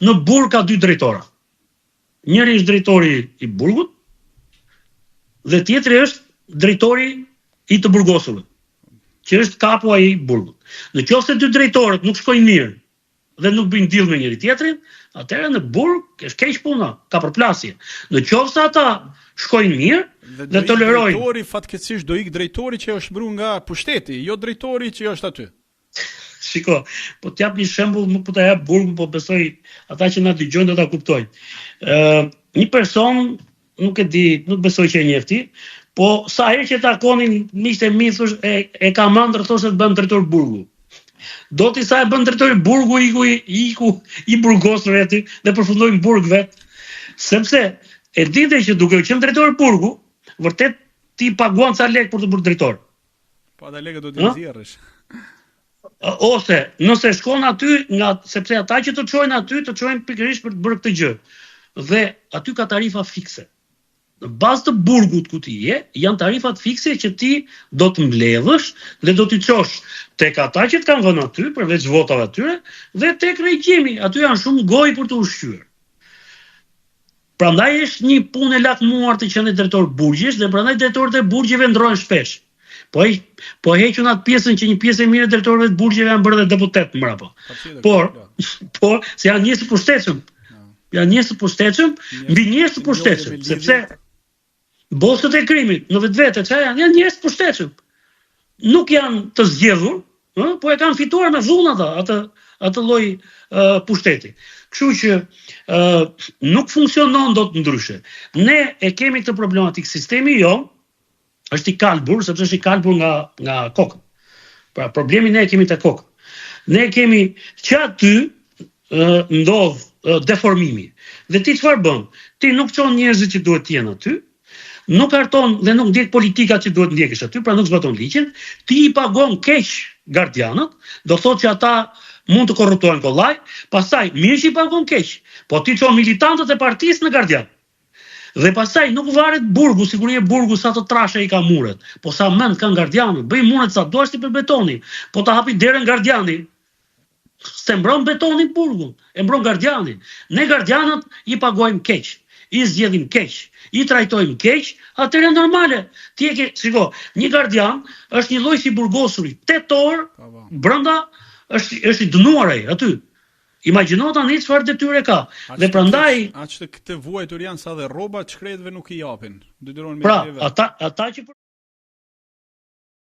Në burg ka dy drejtora. Njëri është drejtori i burgut dhe tjetri është drejtori i të burgosurve, që është kapu ai i burgut. Në qoftë se dy drejtorët nuk shkojnë mirë dhe nuk bëjnë deal me njëri tjetrin, atëherë në burg është keq puna, ka përplasje. Në qoftë se ata shkojnë mirë dhe, dhe tolerojnë. Drejtori fatkeqësisht do ik drejtori që është emru nga pushteti, jo drejtori që është aty. Shiko, po të jap një shembull, nuk po ta jap burgun, po besoj ata që na dëgjojnë do ta kuptojnë. Ë, një person, nuk e di, nuk besoj që e njeh ti, po sa herë që takonin miqtë e mi thosh e, e kam ëndërr thoshte të bëhem drejtor burgu. Do ti sa e bën drejtor burgu iku iku i burgosur aty dhe përfundoi në burg vet. Sepse e dinte që duke qenë drejtor burgu, vërtet ti paguan ca lekë për të bërë drejtor. Po ata lekët do t'i nxjerrësh. Ose nëse shkon aty nga sepse ata që të çojnë aty të çojnë pikërisht për të bërë këtë gjë. Dhe aty ka tarifa fikse. Në bazë të burgut ku ti je, janë tarifat fikse që ti do të mbledhësh dhe do t'i çosh tek ata që të kanë vënë aty, përveç votave atyre, dhe tek regjimi. Aty janë shumë gojë për të ushqyer. Prandaj është një punë e lakmuar të qenit drejtor burgjesh dhe prandaj drejtorët e burgjeve ndrrohen shpesh. Po e po heq unë atë pjesën që një pjesë e mirë e drejtorëve të burgjeve janë bërë dhe deputetë mbrapa. Por, por se janë njerëz të pushtetshëm. Janë njerëz të pushtetshëm, mbi njerëz të pushtetshëm, sepse Bosët e krimit në vetvete ça janë? Janë njerëz të pushtetshëm. Nuk janë të zgjedhur, ë, po e kanë fituar me dhunë ata, atë atë lloj pushteti. Kështu që ë nuk funksionon dot ndryshe. Ne e kemi këtë problematikë, sistemi jonë është i kalbur, sepse është i kalbur nga nga koka. Pra problemi ne e kemi te koka. Ne kemi që aty ndodh deformimi. Dhe ti çfarë bën? Ti nuk çon njerëzit që duhet të jenë aty, nuk harton dhe nuk ndjek politikat që duhet ndjekësh aty, pra nuk zbaton ligjin, ti i pagon keq gardianët, do thotë që ata mund të korruptohen kollaj, pastaj mirë që i pagon keq, po ti çon militantët e partisë në gardian. Dhe pastaj nuk varet burgu, sigurie burgu sa të trasha i ka muret, po sa mend kanë gardianët, bëj muret sa duash ti prej betoni, po ta hapi derën gardiani, S'e mbron betoni burgun, e mbron gardiani. Ne gardianët i paguajmë keq, i zgjedhim keq, i trajtojmë keq, atëherë normale. Ti e ke, shiko, një gardian është një lloj si burgosuri, 8 orë po, po. brenda është është i dënuar ai aty. Imagjino tani çfarë detyre ka. Aq dhe prandaj aq të këtë vuajtur janë sa dhe rroba të shkretëve nuk i japin. Detyrohen me pra, ata ata që.